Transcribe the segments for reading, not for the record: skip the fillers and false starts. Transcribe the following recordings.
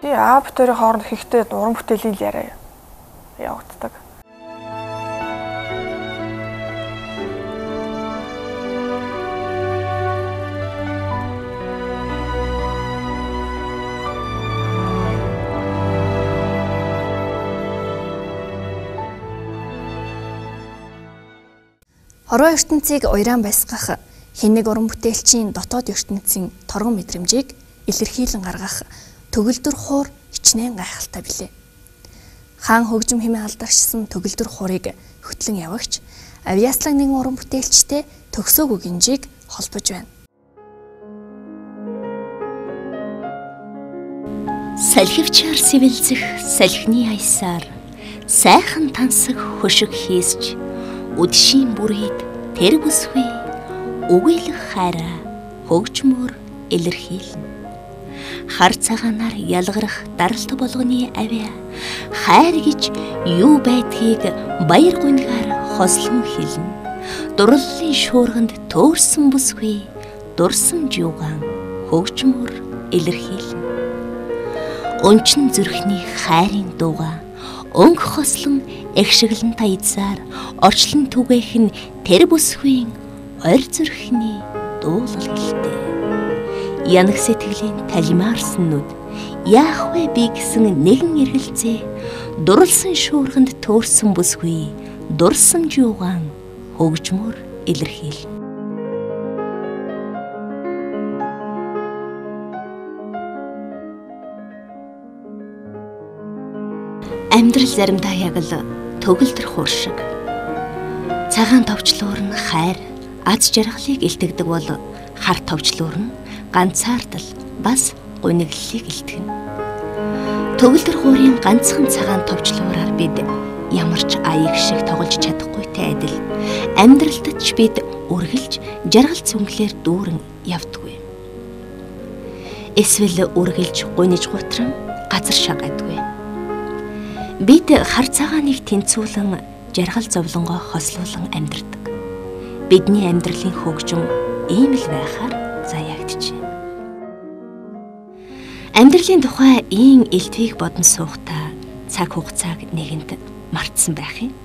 Тий, аав битэрийн хооронд ихтэй уран бүтээлийн л яриа явагддаг. Хорвоо ертөнцийг уйран баясгах хинэг уран бүтээлчийн дотоод ертөнцийн торгон мэдрэмжийг илэрхийлэн гаргах төгөлдөр хуур хичнээн гайхалтай билээ. Хаан хөгжим хэмээн алдаршсан төгөлдөр хуурыг хөтлөн явагч авьяаслаг нэгэн уран бүтээлчтэй төгсөөгүй гинжийг холбож байна. Салхивчаар сэвэлзэх салхины аясаар сайхан тансаг хөшиг хийсч үдшийн бүрээд тэр бүсгүй үгүйлэх хайраа хөгжмөр илэрхийлнэ. Хар цагаанаар ялгарах даралт болгоны авиа хайр гэж юу байдгийг баяр гунигаар хослон хэлнэ. Дурлалын шуурганд төөрсөн бүсгүй дурсамж юугаан хөгжмөр илэрхийлнэ. Өнчин зүрхний хайрын дууга өнгө хослон эгшиглэн таязаар орчлон түгээх нь тэр бүсгүй ойр зүрхний дуулал гэлтэй. Янаг сэтгэлийн талимаарсан нүд яах вэ би гэсэн нэгэн эргэлзээ дурлсан шуурганд төөрсөн бүсгүй дурсамж юугаан хөгжмөр илэрхийлнэ. Амьдрал заримдаа яг л төгөлдөр хуур шиг. Цагаан товчлуур нь хайр, аз жаргалыг илтгэдэг бол хар товчлуур нь ганцаардал бас гуниглалыг илтгэнэ. Төгөлдөр хуурын ганцхан цагаан товчлуураар бид ямар ч аяг шиг тоглож чадахгүйтэй адил амьдралд ч бид үргэлж жаргал цүнхлээр дүүрэн явдаггүй. Эсвэл үргэлж гуниж гутран газар шагайдгүй. Бид хар цагааныг тэнцвүүлэн жаргал зовлонгоо хослуулан амьдардаг. Бидний амьдралын хөгжим ийм л байхаар заяагдчихэв. Амьдралын тухай ийм элдвийг бодон суухдаа цаг хугацааг нэгэнт мартсан байх юм.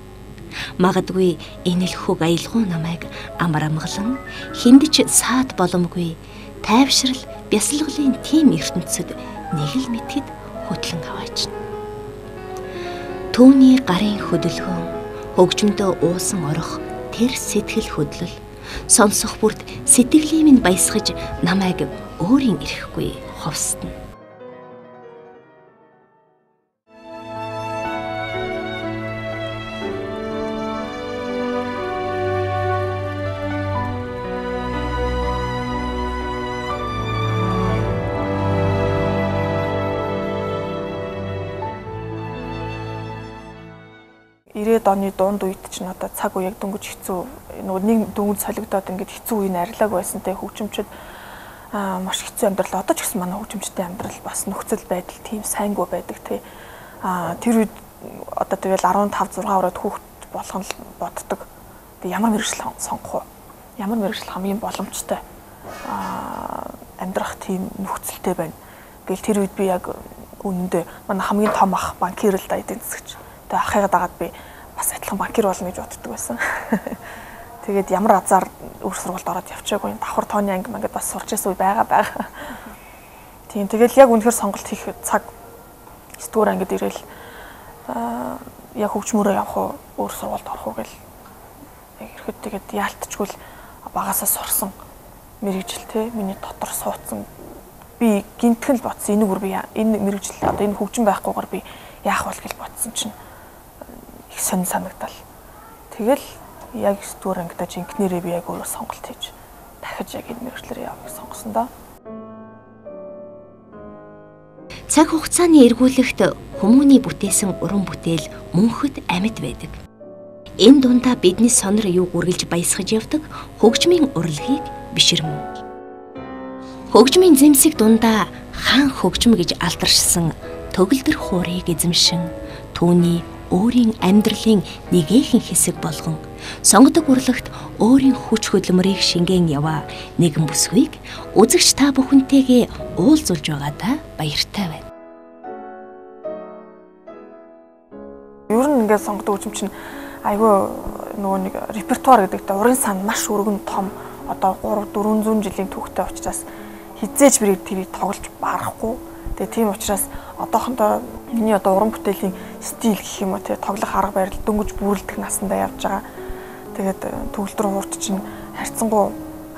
Магадгүй энэ л хөг аялгау намайг амар амгалан хүнд ч саад боломгүй тайвшрал бясалгалын тийм ертөнцид нэг л мэтгэд хөтлөн аваачна. Түүний гарын хөдөлгөөн, хөгжмөдөө уусан орох тэр сэтгэл хөдлөл, сонсох бүрт сэтгэлийн минь баясгаж намайг өөрийн эрэхгүй ховсдно. Оны дунд үед чинь одоо цаг үеиг дөнгөж хэцүү нөгөө нэг дөнгөж солигдоод ингээд хэцүү үе арилааг байсан те хөгжимчд маш хэцүү амьдрал одоо ч гэсэн манай хөгжимчдийн амьдрал бас нөхцөл байдал тийм сайнгүй байдаг те тэр үед одоо тэгэл 15 6 ороод хүүхд болгон л боддог. Тэг ямар мэргэжил сонгох вэ? Ямар мэргэжил хамгийн боломжтой амьдрах тийм нөхцөлтэй байна. Гэл тэр үед би яг үнэндээ манай хамгийн том ах банкир л да эдийн засагч. Тэг ахыгаа дагаад би бас адилхан банкир болно гэж боддог байсан. Тэгээд ямар азар өр сургуульд ороод явчаагүй. Давхар тооны анги мангад бас сурч байсан үе байгаа. Тийм тэгэл яг үнэхээр сонголт хийх цаг 9-р ангид ирээл яг хөгжмөрөө явах уу, өөр сургуульд орох уу гэл яг ирэхэд тэгээд яалтчгүй л багасаа сурсан мэргэжил те миний дотор суудсан. Би гинтгэн л бодсон. Энэ үр би энэ мэргэжил одоо энэ хөгжим байхгүйгээр би яах вэ гэж бодсон чинь их сонь санагдал. Тэгэл яг 9-р ангидаа жинкнэрээ би яг өөрөө сонголт хийж дахиж яг энэ мэргэжлээр явах сонгосон доо. Цаг хугацааны эргүүлэгт хүмүүний бүтээсэн уран бүтээл мөнхөд амьд байдаг. Энэ дундаа бидний сонор юуг үргэлж баясгаж явдаг хөгжмийн урлагийг биширмүү. Хөгжмийн зэмсэг дундаа хаан хөгжим гэж алдаршсан төгөлдөр хуурыг эзэмшин түүний өөрийн амьдралын нэгээхэн хэсэг болгон сонгодог урлагт өөрийн хүч хөдөлмөрийг шингээн яваа нэгэн бүсгүйг үзэгч та бүхэнтэйгээ уулзуулж байгаадаа баяртай байна. ингээд сонгодог хөгжим чинь айгүй нөгөө нэг репертуар гэдэгтэй урын сан маш өргөн том одоо 3 400 жилийн түүхтэй учраас хизээж би тэрийг тоглож барахгүй. Тэгээ тийм учраас одоохондоо миний одоо уран бүтээлийн стил гэх юм уу те тоглох арга барил дөнгөж бүрэлдэх насандаа явж байгаа. Тэгээд төгөлдөр хуурт чинь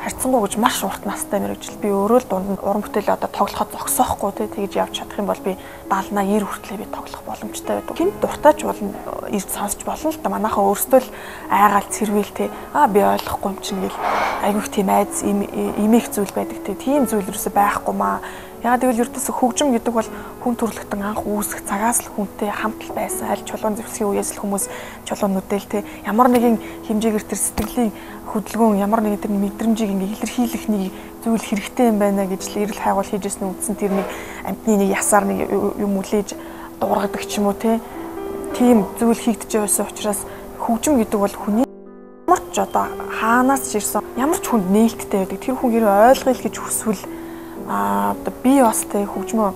харьцангуй гэж маш урт настай мэргэжил. Би өөрөө л дунд нь уран бүтээл одоо тоглоход зогсоохгүй те тэгж явж чадах юм бол би 70 80 хүртлээ би тоглох боломжтой байдаг. Хинт дуртайч болно, ирж сонсч болно л да. Манайхан өөрсдөө л айгаал цэрвэл те би ойлгохгүй юм чинь гэл айгүйх тийм айц имэх зүйл байдаг те. Тийм зүйл юусе байхгүй маа. Яагаад гэвэл ердөөсөө хөгжим гэдэг бол хүн төрөлхтөн анх үүсэх цагаас л хүнтэй хамт л байсан. Аль чулуун зэвсгийн үеэс л хүмүүс чулуун нүдэл те ямар нэгэн хэмжээгээр тэр сэтгэлийн хөдөлгөөн ямар нэгэн тэр мэдрэмжийг ингээ илэрхийлэх нэг зүйл хэрэгтэй юм байна гэж л эрэл хайгуул хийж ирсэн үндсэн тэр нэг амтны нэг ясаар нэг юм үлээж дуургадаг ч юм уу те. Тийм зүйл хийгдэж байсан учраас хөгжим гэдэг бол хүний ямар ч одоо хаанаас ч ирсэн ямар ч хүнд нээлттэй байдаг. Тэр хүн хэрэг ойлгоё л гэж хүсвэл одоо би бас тэ хөгжмөө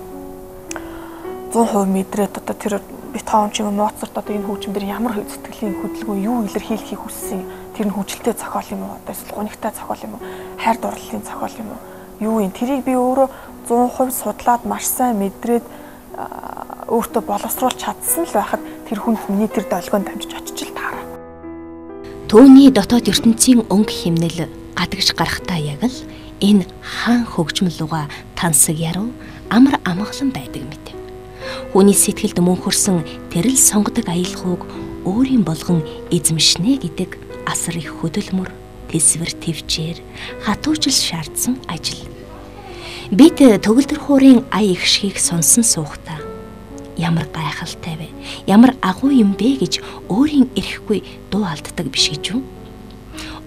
100% мэдрээд одоо тэр Бетховен ч юм уу Моцарт одоо энэ хөгжим дээр ямар сэтгэлийн хөдөлгөөн юу илэрхийлэхийг хүссэн тэр нь хөгжилтэй зохиол юм уу одоо эсвэл гунигтай зохиол юм уу хайр дурлалын зохиол юм уу юу юм тэрийг би өөрөө 100% судлаад маш сайн мэдрээд өөртөө боловсруулах чадсан л байхад тэр хүнд миний тэр долгионд дамжиж очиж л таараа. Түүний дотоод ертөнцийн өнгө химнэл гадагш гарахтаа яг л энэ хаан хөгжмөл луга тансаг яруу амар амгалан байдаг мэт. Хүний сэтгэлд мөнхөрсөн тэрл сонгодог аялгауг өөрийн болгон эзэмшнэ гэдэг асар их хөдөлмөр, тэсвэр төвчээр хатуужил шаардсан ажил. Бид төгөлдөр хуурын ая ихшгийг сонсон суухдаа ямар гайхалтай вэ? Ямар агуу юм бэ гэж өөрийн эрэхгүй дуу алддаг биш гэж үү?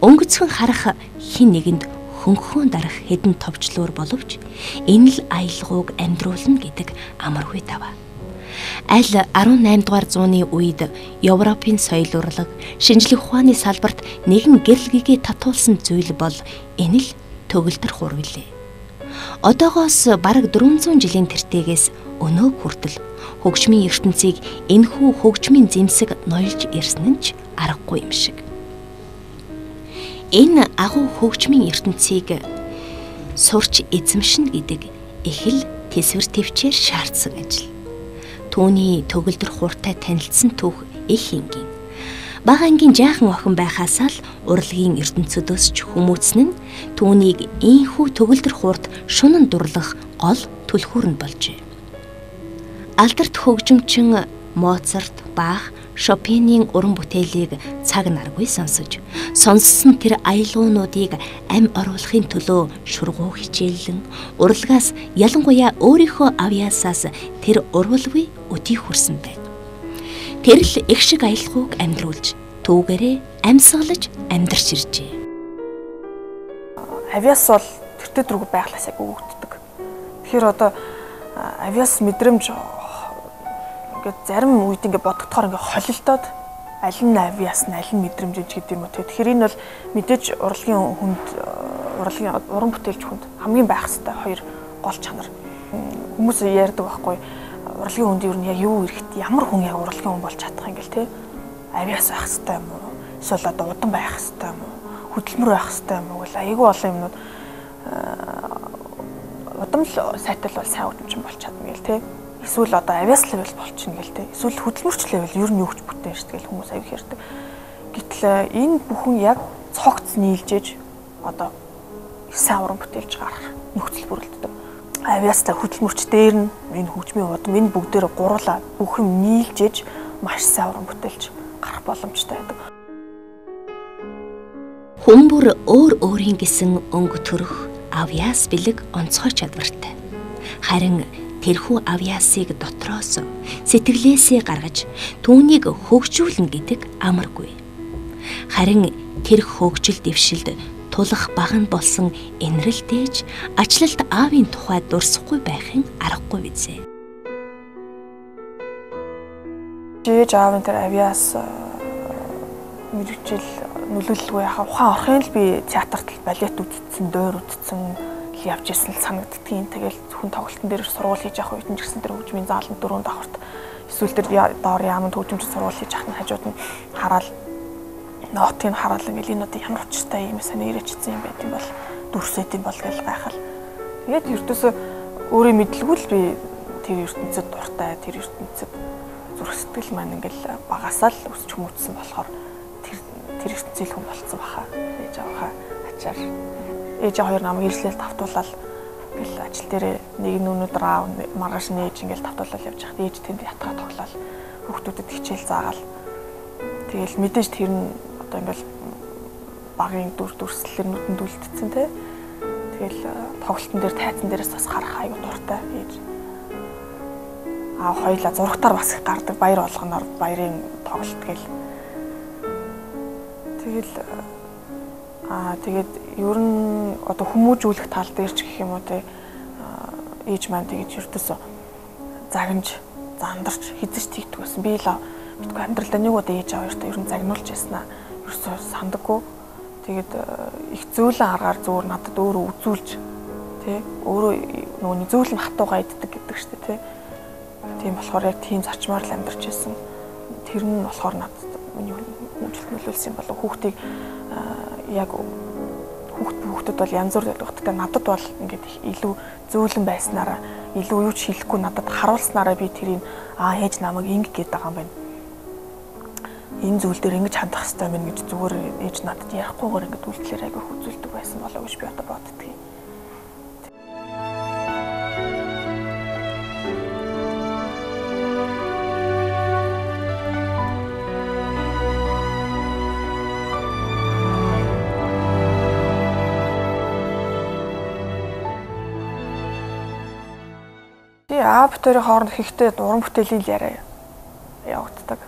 Өнгөцгөн харах хин нэгэнд хөнхөн дарах хэдэн товчлуур боловч энэ л аялгауг амьдруулна гэдэг амаргүй даваа. Аль 18 дугаар зууны үед Европын соёл урлаг, шинжлэх ухааны салбарт нэгэн гэрлэгээ татуулсан зүйл бол энэ л төгөлдөр хуур билээ. Одоогоос бараг 400 жилийн тэртээгээс өнөөг хүртэл хөгжмийн ертөнцийг энэхүү хөгжмийн зэмсэг ноёлж ирсэн нь ч аргагүй юм шиг. Энэ агуу хөгжмийн ертөнцийг сурч эзэмшинэ гэдэг их л тэсвэр төвчээр шаардсан ажил. Түүний төгөлдөр хууртай танилцсан түүх их энгийн. Бага ангийн жаахан охин байхаасаа л урлагийн ертөнцөөдөөс ч хүмүүцсэн нь түүнийг ийхүү төгөлдөр хуурт шунан дурлах гол түлхүүр нь болжээ. Алдарт хөгжимчин Моцарт, Бах, Шопений уран бүтээлийг цаг наргүй сонсож, сонссон тэр аялгуунуудыг ам оруулахын төлөө шургуу хичээллэн, урлагаас ялангуяа өөрийнхөө авьяасаас тэр урвалгүй өдий хүрсэн байна. Тэр л их шиг аялгауг амьдруулж, түүгээрээ амьсгалж амьдарч иржээ. Авьяас бол тэртээ дөрөв байглаас яг өгөгддөг. Тэгэхээр одоо авьяас мэдрэмж ингээд зарим үед ингээд бодогдохоор ингээд холилдоод аль нь авьяас нь аль нь мэдрэмж гэдэг юм уу те. Тэгэхээр энэ бол мэдээж урлагийн хүнд урлагийн уран бүтээлч хүнд хамгийн байх ёстой хоёр гол чанар. Хүмүүс ярьдаг байхгүй урлагийн хүнд ер нь яг юу хэрэгтэй, ямар хүн яг урлагийн хүн болж чадах юм гэл те. Авьяас байх ёстой юм уу? Эсвэл одоо удам байх ёстой юм уу? Хөдөлмөр байх ёстой юм уу гэл айгүй олон юмнууд удам л сайтай л бол сайн удамчин болж чадна гэл те. Эсвэл одоо авиас левел болчихно гэл те. Эсвэл хөдөлмөрч левел ер нь юу ч бүтээн шүү дээ гэл хүмүүс аяг ярьдаг. Гэтэл энэ бүхэн яг цогц нийлжээж одоо сайн уран бүтээлж гарах нөхцөл бүрэлддэг. Авиастай хөдөлмөрч дээр нь энэ хөгжмийн удам энэ бүгдээр гурлаа бүх юм нийлжээж маш сайн уран бүтээлж гарах боломжтой байдаг. Хүн бүр өөр өөрийн гэсэн өнгө төрөх авиас бэлэг онцгой чадвартай. Харин тэрхүү авьяасыг дотроос сэтгэлээсээ гаргаж түүнийг хөгжүүлнэ гэдэг амаргүй. Харин тэр хөгжил дэвшилд тулах баг нь болсон энэрэлтэж ачлалт аавын тухай дурсахгүй байхын аргагүй бизээ. Жиж аавын тэр авьяас мэрэгжил нөлөөлөлгүй яхаа ухаан орохын л би театрт балет үзсэн, дуур үзсэн явж исэн л санагддгийн. Тэгэл зөвхөн тоглолтын дээр сургууль хийж явах үед нь ч гэсэн тэр хөгжмийн зааланд дөрөв давхарт Эсвэл тэр доор яаманд хөгжимч сургууль хийж ахны хажууд нь хараад нотыг хараад ингээл энэ одоо ямар учиртай юм сайн ирээчсэн юм байт юм бол дүрсэт юм бол гэл гайхал. Тэгээд ертөөсөө өөрөө мэдлгүй л би тэр ертөнцид дуртай, тэр ертөнцид зүрх сэтгэл маань ингээл багасаа л өсч хүмүүжсэн болохоор тэр ертөнцийн хүн болцсон баха. Ээж аваа ачаар ээж хоёр намайг ирслэл тавтуулаад ингээл ажил дээрээ нэг нь өнөөдөр аав маргааш нь ээж ингээл тавтуулаад явж хахад ээж тэнд ятгаа тоглоал хүүхдүүдэд хичээл заагаал. Тэгэл мэдээж тэр нь одоо ингээл багын дүр дүрслэлээр нүдэнд үлдсэн те. Тэгэл тоглолтын дээр тайзан дээрээс бас харах аюу дуртай ээж. Аа хоёлаа зурагтаар бас их гардаг баяр болгоноор баярын тоглолт гэл. Тэгэл тэгээд ер нь одоо хүмүүжүүлэх тал дээр ч гэх юм уу те ээж маань тэгэж ертөөсөө загнаж зандарч хизэж тэгдэг байсан. Би л битгүй амьдралдаа нэг удаа ээж аав хоёртой ер нь загнуулж яснаа ерөөсөө сандаггүй. Тэгээд их зөөлөн аргаар зүгээр надад өөрөө үзүүлж тий өөрөө нөгөө зөөлөн хатуугаа иддэг гэдэг штэ тий. Тийм болохоор яг тийм зарчмаар л амьдарч байсан. Тэр нь болохоор надад миний хүмүүжлэлт нөлөөлсөн болов хүүхдийг яг хүүхдүүд бол янз бүр байлгатай. Надад бол ингээд илүү зөөлөн байснараа илүү юу ч хэлэхгүй надад харуулснараа би тэрийг ээж намайг ингэ гээд байгаа юм байна. Энэ зүйл дээр ингэж хандах хэрэгтэй юм гэж зүгээр ээж надад ярихгүйгээр ингэж үйлдэлээр айгүй үзүүлдэг байсан болоо гэж би одоо боддгийг. Аав битэрийн хооронд ихтэй уран бүтээлийн яриа явагддаг.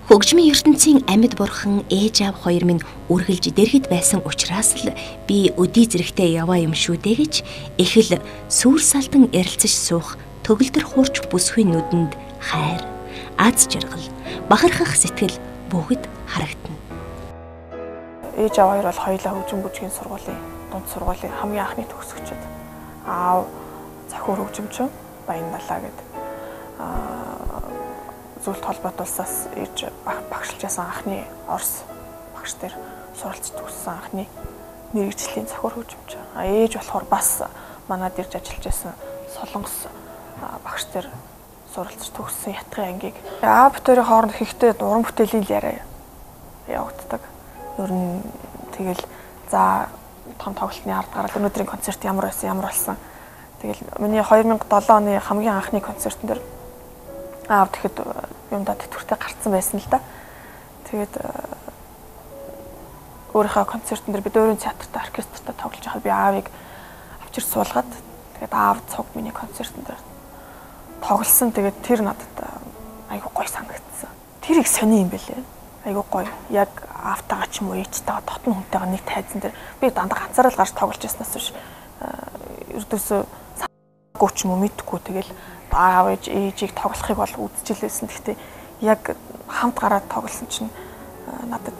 Хөгжмийн ертөнцийн амьд бурхан ээж аав хоёр минь үргэлж дэргэд байсан учраас л би өдий зэрэгтэй яваа юм шүү дээ гэж их л сүр салдан ярилцаж суух төгөлдөр хуурч бүсгүй нүдэнд хайр, аз жаргал, бахархах сэтгэл бүгд харагдана. Ээж аав хоёр бол хоёулаа хөгжим бүжгийн сургуулийн, дунд сургуулийн хамгийн анхны төгсөгчд. Аав зохиор хөгжимчин Баяндалаа гэдэг зүйлт холбоотой улсаас ээж багшилж байсан анхны Орос багш дээр суралцж төгссөн анхны мэргэжлийн зохиор хөгжимч. Ээж болохоор бас манад ирж ажиллаж байсан Солонгос багш дээр суралцж төгссөн ятгын ангийг. Аав битэрийн хооронд ихтэй уран бүтээлийн яриа явагддаг. Ер нь тэгэл за том тоглолтны ард гараад өнөөдрийн концерт ямар байсан ямар болсон. Тэгэл миний 2007 оны хамгийн анхны концертын дээр аав тэгэхэд юмдаа тэтгэвртэй гарцсан байсан л да. Тэгээд өөрийнхөө концертын дээр бид өөрийн театртай оркестртай тоглож байхад би аавыг авчир суулгаад тэгээд аав цуг миний концертын дээр тоглосон. Тэгээд тэр надад айгүй гоё санагдсан. Тэр их сони юм бэлээ. Айгүй гоё. Яг аавтайгаа ч юм уу ээжтэйгээ дотн хүнтэйгээ нэг тайзан дээр би дандаа ганцаараа л гарч тоглож байснаас биш ердөөсөө санаагүй ч юм уу мэдхгүй тэгэл аав ээжийг тоглохыг бол үзчихлээсэн. Гэхдээ яг хамт гараад тоглосон чинь надад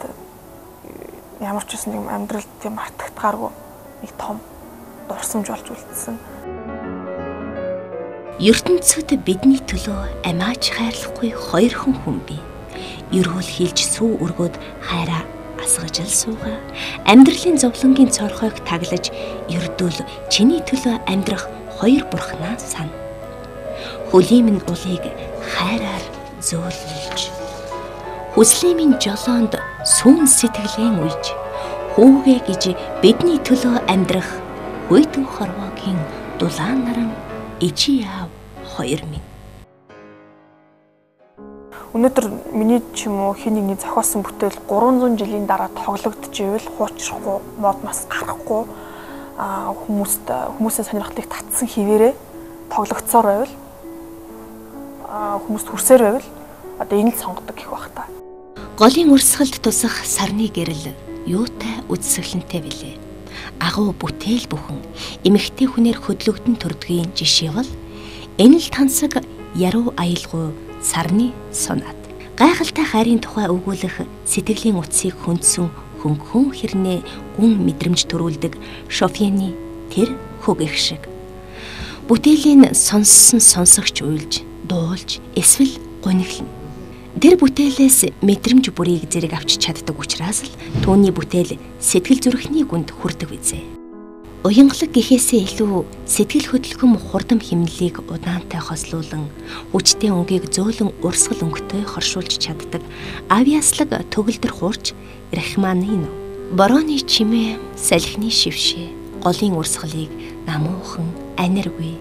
ямар ч байсан нэг амьдралд тийм мартагдгааргүй нэг том дурсамж болж үлдсэн. ертөнцид бидний төлөө амиач хайрлахгүй хоёр хүн бий. Ерөөл хилж сүү өргөөд хайраа асгаж л суугаа. Амьдралын зовлонгийн цорхойг таглаж ердөөл чиний төлөө амьдрах хоёр бурхнаа сан. Хөлийн минь улыг хайраар зөөлөж, хүслийн минь жолоонд сүүн сэтгэлэн уйж, хүүгээ гэж бидний төлөө амьдрах хүйтэн хорвоогийн дулаан наран ижи аав хоёр минь. Өнөөдөр миний ч юм уу хин нэгний зохиосон бүтээл 300 жилийн дараа тоглогдчихвэл хуучрахгүй, модноос гарахгүй хүмүүст хүмүүсийн сонирхлыг татсан хിവэрээ тоглогдсоор байвал хүмүүст хүрсээр байвал одоо энэ л сонгодог гэх бах та. Голын урсгалд тусах сарны гэрэл юутай үзэсгэлэнтэй билээ. Агуу бүтээл бүхэн эмэгтэй хүнээр хөдлөгдөн төрдгийн жишээ бол энэ л тансаг яруу аялгау сарны сонат. Гайхалтай хайрын тухай өгүүлэх сэтгэлийн утсыг хөндсөн хөнгөн хэрнээ гүн мэдрэмж төрүүлдэг Шофьены тэр хөг их шиг. Бүтээлийн сонссон сонсогч уйлж, дуулж, эсвэл гуниглана. Тэр бүтээлээс мэдрэмж бүрийг зэрэг авч чаддаг учраас л түүний бүтээл сэтгэл зүрхний гүнд хүрдэг визээ. Уянгалаг гэхээсээ илүү сэтгэл хөдлөхөм хурдам химнэлийг удаантай хослуулан хүчтэй өнгийг зөөлөн урсгал өнгөтэй хоршуулж чаддаг авьяаслаг төгөлдөр хуурч Рахманинов. Борооны чимээ, салхины шившээ, голын урсгалыг намуухан, аниргүй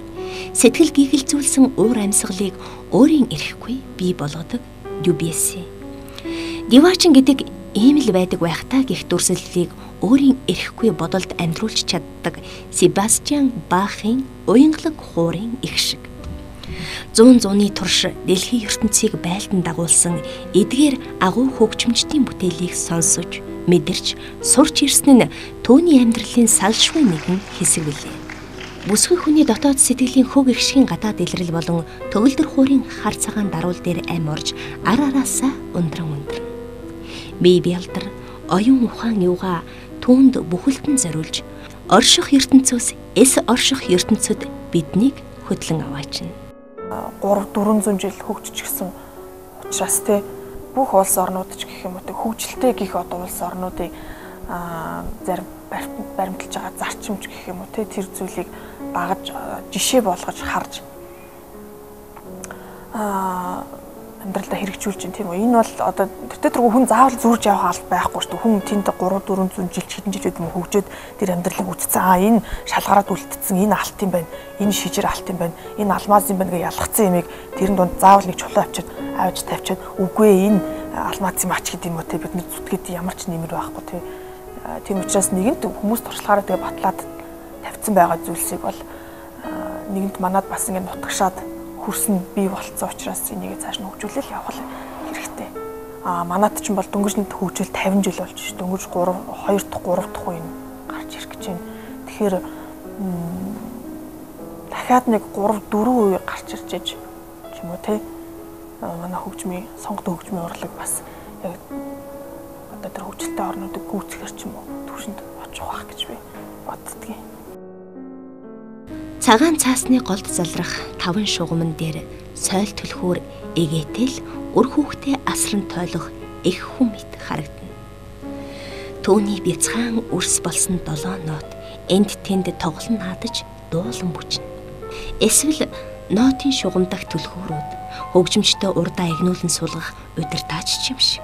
сэтгэл гигэлзүүлсэн уур амьсгалыг өөрийн эрэхгүй бий болгодог Дюбьеси. Диваачин гэдэг ийм л байдаг байх таа гэх дүрслэлийг өөрийн эрэхгүй бодолд амьдруулж чаддаг Себастьян Бахын уянгалаг хуурын их шиг. 100-ны турш дэлхийн ертөнцийг байлдан дагуулсан эдгээр агуу хөгжимчдийн бүтээлийг сонсож, мэдэрч, сурч ирсэн нь түүний амьдралын салшгүй нэгэн хэсэг билээ. Бүсгүй хүний дотоод сэтгэлийн хөг эгшгийн гадаад илрэл болон төгөлдөр хуурын хар цагаан даруул дээр ам орж ар араасаа ундран ундран. Бие бялдар, оюун ухаан юугаа түүнд бүхэлдэн зориулж орших ертөнцөөс эс орших ертөнцөд биднийг хөдлөн аваачна. 3-400 жил хөгжиж гисэн учраас те бүх улс орнууд ч гэх юм уу те хөгжилтэй гих одоо улс орнуудыг зарим баримталж байгаа зарчимч гэх юм уу те тэр зүйлийг дагаж жишээ болгож харж амьдралдаа хэрэгжүүлж байна тийм үү. Энэ бол одоо тэртээ тэргүй хүн заавал зүүрж явах алба байхгүй шүү дээ. Хүн тэнд 3-400 жил хэдэн жил гэдэг юм хөгжөөд тэр амьдралыг үтцсэн. Аа энэ шалгараад үлдсэн, энэ алт юм байна, энэ шижир алт юм байна, энэ алмаз юм байна гэж ялгцсан юмыг тэрэн дунд заавал нэг чулуу авчиад авч тавьчаад үгүй ээ энэ алмаз юм ач гэдэг юм уу те бид нар зүтгээд ямар ч нэмэр байхгүй те. Тийм учраас нэгэнт хүмүүс туршлагаараа тэгээ батлаад тавьсан байгаа зүйлсийг бол нэгэнт манад бас ингэ нутагшаад хөрсөн бий болцсон учраас энийг цааш нь хөгжүүлэл явах хэрэгтэй. Аа манад ч юм бол дөнгөж нэг хөгжил 50 жил болж ш. Дөнгөж 3 2 дахь 3 дахь үе гарч ирэх гэж байна. Тэгэхээр дахиад нэг 3 4 үе гарч ирж ээж ч юм уу те. Манай хөгжмийн сонгодог хөгжмийн урлаг бас яг одоо тэр хөгжилтэй орнуудыг гүйцэхэр ч юм уу түвшинд очих байх гэж би боддгийн. Цагаан цаасны голд залрах таван шугамн дээр сойл түлхүүр эгээтэл үр хүүхдээ асран тойлох эх хүн мэт харагдана. Түүний бяцхан үрс болсон 7 нот энд тэнд тоглон наадаж дуулан бүжнэ. Эсвэл нотын шугам дах түлхүүрүүд хөгжимчтэй урдаа эгнүүлэн сулгах удирдаач юм шиг.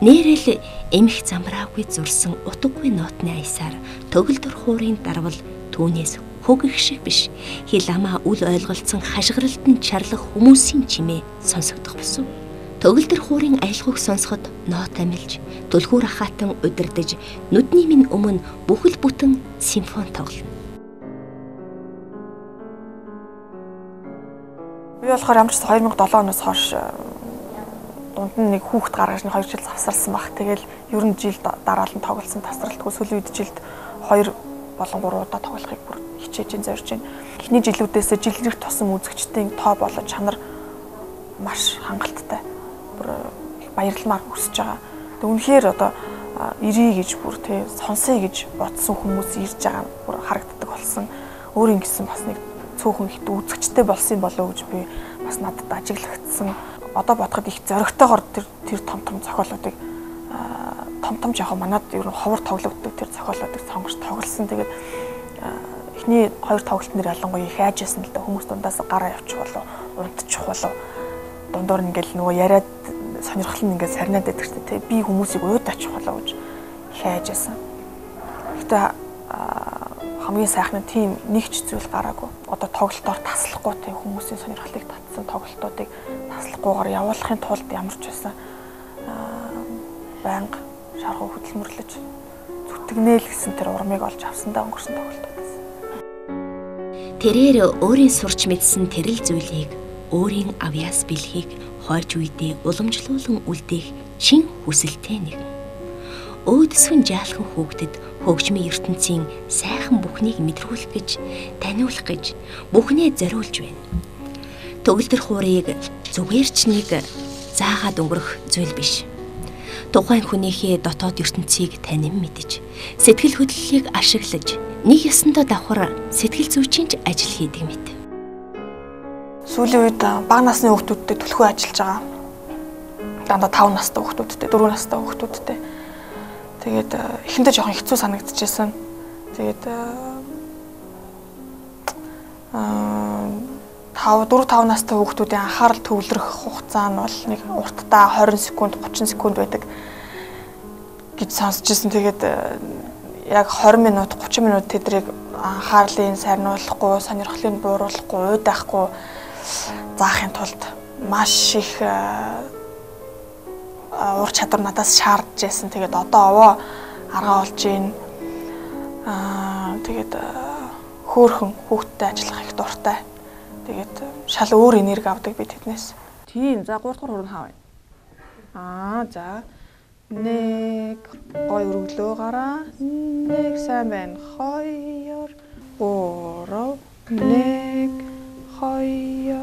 Нээрэл эмх замраагүй зурсан утгагүй нотны аясаар төгөлдөр хуурын дарвал түүнээс хөг их шиг биш. Хил амаа үл ойлголцсон хашгиралд нь чарлах хүмүүсийн чимээ сонсогдох босов. Төгөлдөр хуурын аялгауг сонсоход нот амилж, түлхүүр ахаатан удирдаж, нүдний минь өмнө бүхэл бүтэн симфони тоглоно. Би болохоор ямар ч 2007 оноос хойш дунд нь нэг хүүхэд гаргаж нэг 2 жил завсарсан баг. Тэгэл ер нь жил дараалан тоглосон тасралтгүй сүүлийн үед жилд 2 болон 3 удаа тоглохыг бүр хичээж зорж байна. Эхний жилүүдээс жил ирэх тусам үзэгчдийн тоо болон чанар маш хангалттай. Бүр их баярламаар өсөж байгаа. Тэг үнэхээр одоо ирье гэж бүр тий сонсъё гэж бодсон хүмүүс ирж байгаа нь бүр харагддаг болсон. Өөр ингэсэн бас нэг цөөхөн их үзэгчтэй болсон юм болов уу гэж би бас надад ажиглагдсан. Одоо бодоход их зоригтойгоор тэр том том зохиолуудыг том том яг манад ер нь ховор тоглогддог тэр зохиолуудыг сонгож тоглосон. Тэгээд эхний хоёр тоглолт нэр ялангуяа их айж байсан л да хүмүүс дундаас гараа явчих болов, унтчих болов. Дундуур ингээл нөгөө яриад сонирхол нь ингээд сарнаад байдаг ч тий би хүмүүсийг ууд очих болов гэж их айж байсан. Гэтэ хамгийн сайхан нь тийм нэг ч зүйл гараагүй. Одоо тоглолтоор таслахгүй тий хүмүүсийн сонирхлыг татсан тоглолтуудыг таслахгүйгээр явуулахын тулд ямар ч байсан байнга шаргуу хөдөлмөрлөж зүтгэнэ л гэсэн тэр урмыг олж авсандаа өнгөрсөн тоглолтууд байсан. Тэрээр өөрийн сурч мэдсэн тэрэл зүйлийг өөрийн авьяас бэлхийг хойч үедээ уламжлуулан үлдээх чин хүсэлтэй нэгэн. Өөдөсгөн жаалхан хүүхдэд хөгжмийн ертөнцийн сайхан бүхнийг мэдрүүлэх гэж, таниулах гэж бүхнээ зориулж байна. Төгөлдөр хуурыг зүгээр ч нэг заагаад өнгөрөх зүйл биш. Тухайн хүнийхээ дотоод ертөнцийг танин мэдэж, сэтгэл хөдлөлийг ашиглаж, нэг ёсондоо давхар сэтгэл зүйчийн ч ажил хийдэг мэт. Сүүлийн үед бага насны хүүхдүүдтэй түлхүү ажиллаж байгаа. Дандаа 5 настай хүүхдүүдтэй, 4 настай хүүхдүүдтэй. Тэгээд эхэндээ жоохон хэцүү санагдчихсэн. Тэгээд 4 5 настай хүүхдүүдийн анхаарал төвлөрөх хугацаа нь бол нэг уртдаа 20 секунд, 30 секунд байдаг гэж сонсч ирсэн. Тэгээд яг 20 минут, 30 минут тэдрийг анхаарлыг сарниулахгүй, сонирхлыг бууруулахгүй, уйдахгүй заахын тулд маш их ур чадвар надаас шаардж байсан. Тэгээд одоо овоо аргаа олж ийн. Тэгээд хөөхөн хүүхдтэй ажиллах их дуртай. Тэгээд шал өөр энерги авдаг би тэднээс. Тийм. За 3 дугаар хурн хаа байна. За 1 гой өргөлөө гараа. 1 сайн байна. 2 3 1 2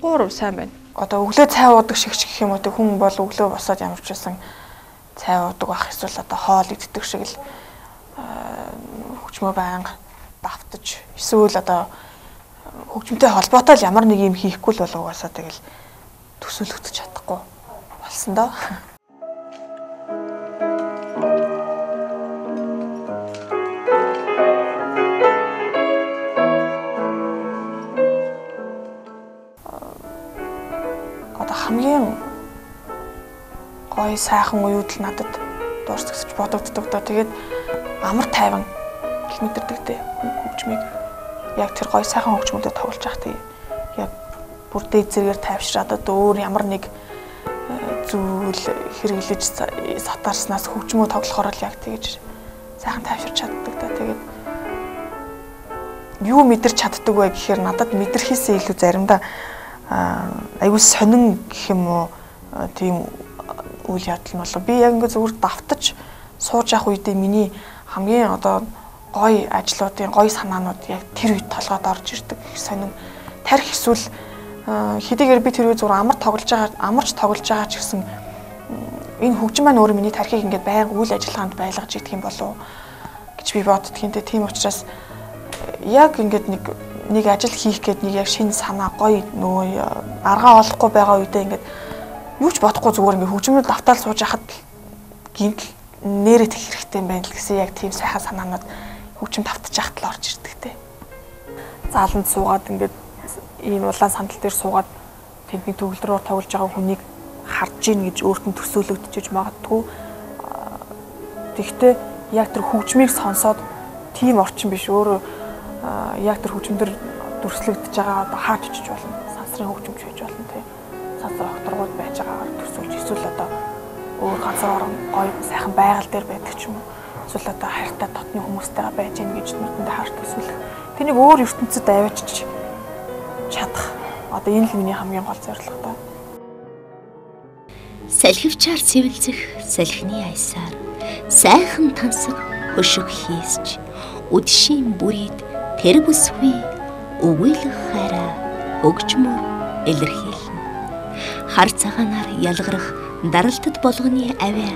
3 сайн байна. Одоо өглөө цай уудаг шиг ч гэх юм уу, хүн бол өглөө босоод ямар ч байсан цай уудаг байх, эсвэл одоо хоол иддэг шиг л хөгжмөө байнга давтаж, эсвэл одоо хөгжмөнтэй холбоотой л ямар нэг юм хийхгүй л бол угаасаа тэгэл төсөөлөгдөж чадахгүй болсон доо. Одоо хамгийн гоё сайхан уюуд л надад дуурсгаж бодогддог доо. Тэгээд амар тайван гэх мэдэрдэг дээ хөгжмийг. Яг тэр гоё сайхан хөгжмөдөө тоглож явах тийм яг бүр дээд зэрэгээр тайвшраад одоо өөр ямар нэг зүйл хэрэглэж сатарснаас хөгжмөө тоглохоор л яг тэгж сайхан тайвширч чаддаг да. Тэгээд юу мэдэрч чаддаг вэ гэхээр надад мэдрэхээсээ илүү заримдаа айгүй сонин гэх юм уу, тийм үйл явдал нь болов. Би яг ингээ зүгээр давтаж сууж явах үедээ миний хамгийн одоо гоё ажлуудын гоё санаанууд яг тэр үед толгойд орж ирдэг. Сонин тарих эсвэл хэдийгээр би тэр үед зүгээр амар тоглож байгаа, амарч тоглож байгаа ч гэсэн энэ хөгжим маань өөрөө миний тархийг ингээд байнга үйл ажиллагаанд байлгаж идэх юм болов гэж би боддгийн. Тийм учраас яг ингээд нэг ажил хийх гээд нэг яг шинэ санаа гоё нөгөө аргаа олохгүй байгаа үедээ ингээд юу ч бодохгүй зүгээр ингээд хөгжмөд давтаал сууж хахад гинтл нэрээ тех хэрэгтэй юм байна л гэсэн яг тийм сайхан санаанууд хөгжим давтаж яхад л орж ирдэг те. Зааланд суугаад ингээд ийм улаан сандал дээр суугаад тэнд нэг төгөлдрөөр тоглож байгаа хүнийг харж ийн гэж өөрт нь төсөөлөгдөж магадгүй. Тэгэхдээ яг тэр хөгжмийг сонсоод тийм орчин биш, өөрөө яг тэр хөгжмдөр дүрслэгдэж байгаа одоо хаач очиж болно. Сансрын хөгжимч байж болно те. Сансар огторгууд байж байгаагаар төсөөлж, эсвэл одоо өөр газар орон гоё сайхан байгаль дээр байдаг ч юм уу. Эсвэл одоо хайртай дотны хүмүүстэйгээ байж гин гэж нүдэндээ харж төсөөлөх. Тэнийг өөр ертөнцид аваачиж чадах. Одоо энэ л миний хамгийн гол зорилго даа. Салхивчаар цэвэлзэх салхины аясаар сайхан тансаг хөшиг хийсч үдшийн бүрийд тэр бүсгүй өгөөлөх хайраа хөгжмөр илэрхийлнэ. Хар цагаанаар ялгарах даралтад болгоны авиа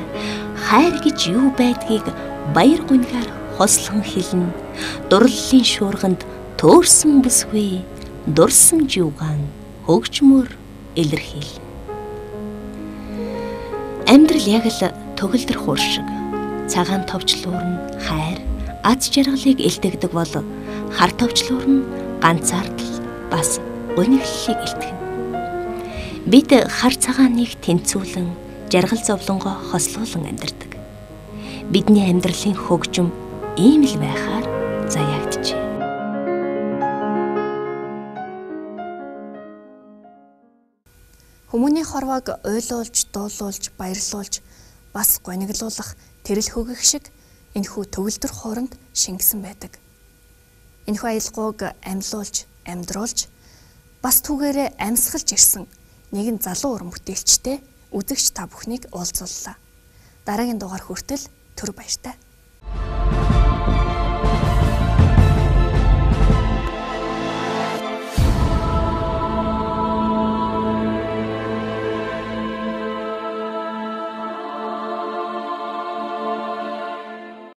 хайр гэж юу байдгийг баяр гуньгаар хослон хэлнэ. Дурлалын шуурганд төөрсөн бүсгүй дурсан жугаан хөгжмөр илэрхийлнэ. Амьдрал яг л төгөлдөр хуур шиг цагаан товчлуур нь хайр, аз жаргалыг илтгэдэг бол хар товчлуур нь ганцаардал бас гуниглалыг илтгэнэ. Бид хар цагааныг тэнцвүүлэн жаргал зовлонгоо хослуулан амьдардаг. Бидний амьдралын хөгжим ийм л байхаар заяагджээ. Хүмүүний хорвоог уйлуулж, дуулуулж, баярлуулж, бас гониглуулах тэрэл хөгөх шиг энэхүү төгөлдөр хууранд шингэсэн байдаг. Энэхүү аялгауг амьлуулж, амьдруулж, бас түүгээрээ амьсгалж ирсэн нэгэн залуу уран бүтээлчтэй үзэгч та бүхнийг уулзууллаа. Дараагийн дугаар хүртэл түр баяртай.